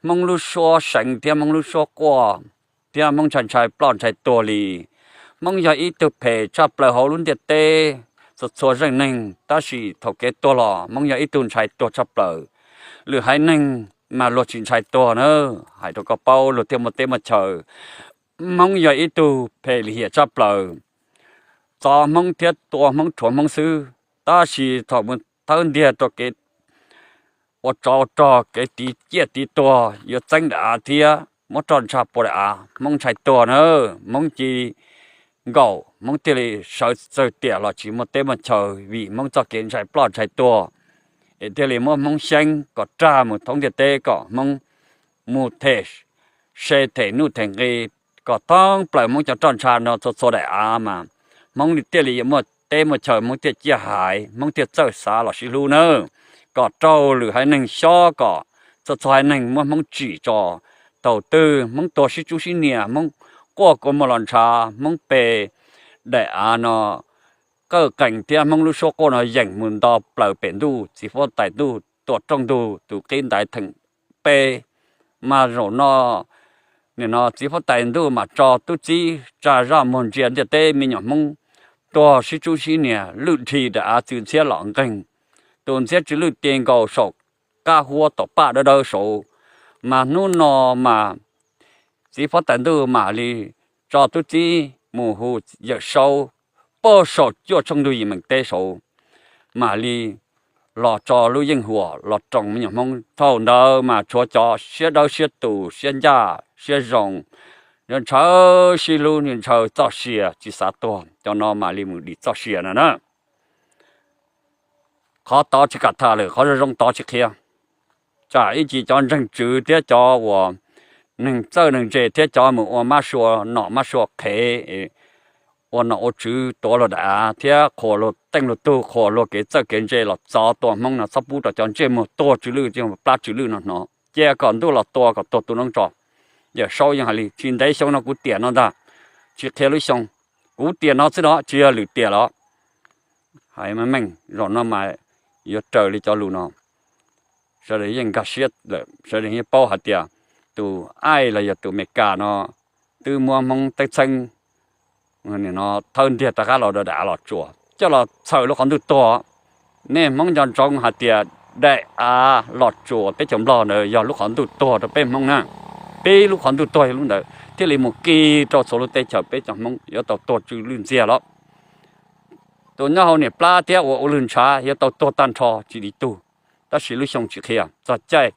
Hmoob lub suab seev thiab Hmoob lub suab quaj thiab Hmoob ntshai ntshai ploj ntshai tuag li. Hmoob yog ib tug phem tshaj plaws hauv lub ntiaj teb txhua txhua zeej neeg, tab sis thaum kev tuag los Hmoob yog ib tug ntshai tuag tshaj plaws. Lwm haiv neeg mas luag tsis ntshai tuag na, hais rau koj paub luag thiaj muaj teb muaj chaw. Hmoob yog ib tug phem lim hiam tshaj plaws, txov Hmoob thiab tua Hmoob rhuav Hmoob xwb, tab sis thaum mus thawb ntiag rau kev ua tsov rog kev tiv ciaj tiv tuag yuav txeeb daim av thiab muab roj ntsha pua daim av, Hmoob ntshai tuag na. Hmoob ci nkaum Hmoob thiaj li sawv txawg tiam los tsis muaj teb muaj chaw vim Hmoob txoj kev ntshai ploj ntshai tuag, es thiaj li muab Hmoob xyeeb kom rag mus thoob ntiaj teb kom Hmoob mus them se them nuj them nqi kom thoob plaws Hmoob cov roj ntsha no txhua txhua daim av mas Hmoob thiaj li yuav muaj teb muaj chaw, Hmoob thiaj ciaj haiv, Hmoob thiaj txawj xav los sib hlub nawb. Kom raug lwm haiv neeg xyob kom txhua txhua haiv neeg muab Hmoob tsim tso. Thaum twg Hmoob tuag sib tsub sib nias, Hmoob quaj kua muag los ntshav, Hmoob pe daim av no qawj qees thiab Hmoob lub suab quaj no yeem mus nto plaws pem ntuj, txiv huab tais ntuj tuam rooj ntug tus qib ntaiv theem peb, mas zaum no nim no txiv huab tais ntuj mam tso tub txib tsa zaj muag ntsia ntiaj teb me nyuam Hmoob tuag sib tsub sib nias lwj dhi daim av txwv ntxhiab los nqeeg, tus ntxhiab tsw lwj ti nkaus saum qab huab tom paj dawb dawb saud, mas hnub no mas txiv huab tais ntuj mam li tso tub txib mus hu Yawm Saub puag saum cuaj tshooj ntug yim meem teb saud, mam li los tso lub yeej huam los roos me nyuam Hmoob. Thaum ntawd mas tshuav cov siab dawb siab tus siab ncaj siab zoo, ntshaw sib hlub, ntshaw txoj sia tsis xav tuag, cov no mam li mus dim txoj sia no na. Qhov tod tsis kam tham lawm, qhov zoo zoo tod tsis qhia, tsam ib ntsis cov ntseeg tswv thiab cov uas neeg txawj neeg ntse thiab cov mus ua mab sua nom mab sua qhev, ua nom ua tswv tuav luag daim av thiab qhuas luag teej luag tug, qhuas luag kev txawj kev ntse los txov tua Hmoob no txhob pub rau cov ntsej muag tuag tsw lwj, plab tsw lwj no hnov, cia kom ntuj los tua kom tuag tu noob tso. Yawm Saub yeej hais li, tsis ntev xyoo no kuv tiam no ntag, tsis qhia lub xyoo, kuv tiam no xwb no tsis yog lwm tiam los. Hais meej meej, zaum no mas yuav raws li cov lus no. Sawv daws yeej nkag siab lawm, sawv daws yeej paub hais tias tus aij los yog tus Amelikas no twb muab Hmoob teeb txheeb no thawb ntiag rov qab los rau daim av Los Tsuas coj los txhaws lub qhov ntuj tuag. Nej Hmoob nco ntsoov hais tias daim av Los Tsuas teb chaws Nplog ntawd yog lub qhov ntuj tuag rau peb Hmoob na. Peb lub qhov ntuj tuag yog lub ntawd thiaj li mus ki rau txhua lub teb chaws peb cov Hmoob yuav tau tuag tsw lwj ntxiag los. Tus nyob hauv niam plab thiab uas ua lwj ntshav yuav tau tuag tag nrho tsis dim tug. Tab sis lub xyoo tsis qhia, txog caij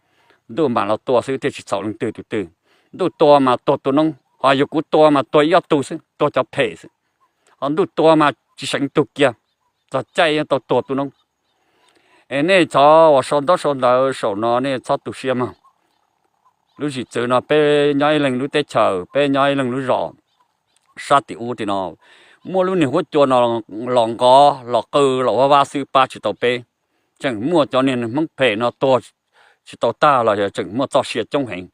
ntuj mam los tua xwb thiaj tsis txhaum leej twg tus twg. Ntuj tua mas tuag tu noob, ho yog kuv tua mas tuag ib ob tug xwb, tuag cov phem xwb. Ho ntuj tua mas tsis seev tug kiag, txog caij yuav tau tuag tu noob. Es nej txhob uas sau ntaub sau ntawv saum no nej txhob tu siab mog. Lub zim txwv no peb nyob ib leeg lub teb chaws, peb nyob ib leeg lub zos sab tim ub tim no, muaj lub niag huab cua no los nqov los qw los ua vab xwb pab tsis tau peb. Tseem muaj cov niag Hmoob phem no tuag tsis tau tag los yog tseem muaj txoj sia coob heev.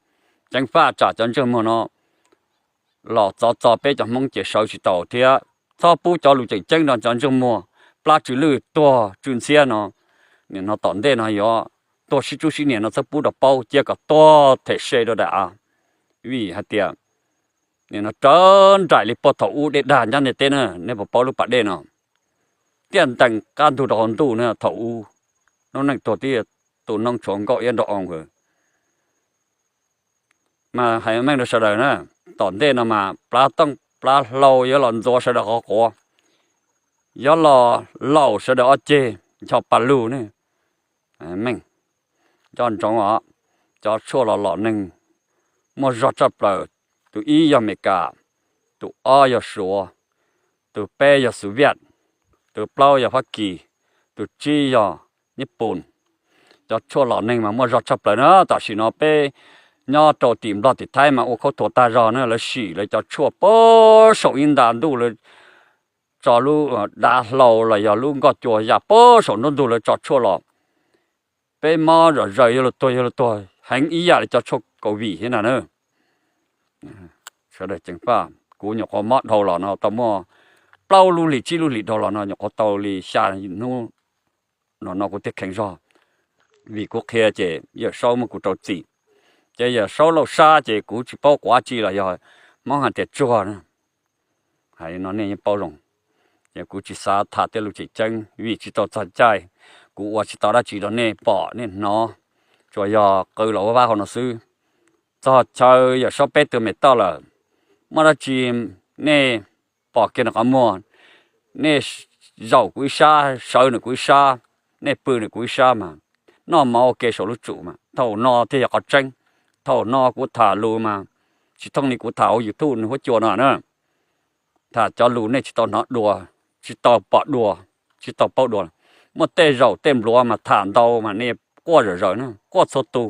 Ceev faj tsam cov ntsej muag no los txov txo peb cov Hmoob ces sawv tsis tau thiab. Txhob pub cov lus tseem ceeb no cov ntsej muag plab tsw lwj tuag tsw ntxhiab no, nim no tom ntej no yuav tuag sib tsub sib nias no txhob pub rau paub, cia kom tuag them se rau daim av. Vim hais tias nim no rawv nraim li puag thaum ub dej dag nyob ntiaj teb na, nej puas paub lub pas dej no? Tiaj ntees qab ntug rau hauv ntuj na, thaum ub lub neej tuag tib tu noob tshuav nkauj iab nrog oo. Mas hais meej rau sawv daws na, tom ntej no mas plab tooj plab hlau yuav los ntxuav sawv daws qhov quav, yuav los laum sawv daws ob ceg ncho pa lug ne. Meej, nco ntsoov os, cov tshuaj los lom neeg muaj zog tshaj plaws. Tus ib yog Amelikas, tus ob yog Suav, tus peb yog Xus Viaj, tus plaub yog Fab Kis, tus tsib yog Nyij Pooj. Cov tshuaj lom neeg mas muaj zog tshaj plaws na. Tam sim no peb nyob rau tim Nplog tim Thaib mas ua khaub thuas tag zog na, lawv sim lawv cov tshuaj puag saum ib nta ntuj, lawv tso lub dav hlau los yog lub nkoj cua ya puag saum nruab ntug lawv tso tshuaj los. Peb mob zom zaws yuav luag tuag yuav luag tuag heev ib yam li cov tshuaj COVID thiab na. Sawv daws ceev faj, kuv nyuam qhuav mob dhau los no tau muaj plaub lub hlis tsib lub hlis dhau los no nyuam qhuav tau li xya hnub no no kuv thiaj kheev zog. Vim kuv qhia ces Yawm Saub muab kuv rau txim. Ces Yawm Saub Lauj Sab ces kuv tsis paub quav tsi los yog Hmoob hais tias tsuag na. Hais no nej yeej paub zoo. Ces kuv tsis xav tham tej lus tseem ceeb vim tsis tau txog caij, kuv ua tsis tau dab tsi rau nej pom nej hnov, tsuas yog qw los ua vab hauv no xwb. Txog chaw Yawm Saub peb tug me toj lawm, muaj dab tsi nej pom kiag nws qhov muag, nej zaum kuv ib sab, sawv nws kuv ib sab, nej pw nws kuv ib sab mas noj mov ua ke saum lub tsum mas thaum no thiaj yog qhov tseeb. Thaum no kuv tham lus mas tsis thooj li kuv tham hauv YouTube nws huab cua no na. Tham cov lus nej tsis tau hnov dua, tsis tau pom dua, tsis tau paub dua. Muaj tej zaum tej npluav mas tham ntau mas nej quaj zom zaws na, quaj txhua tus.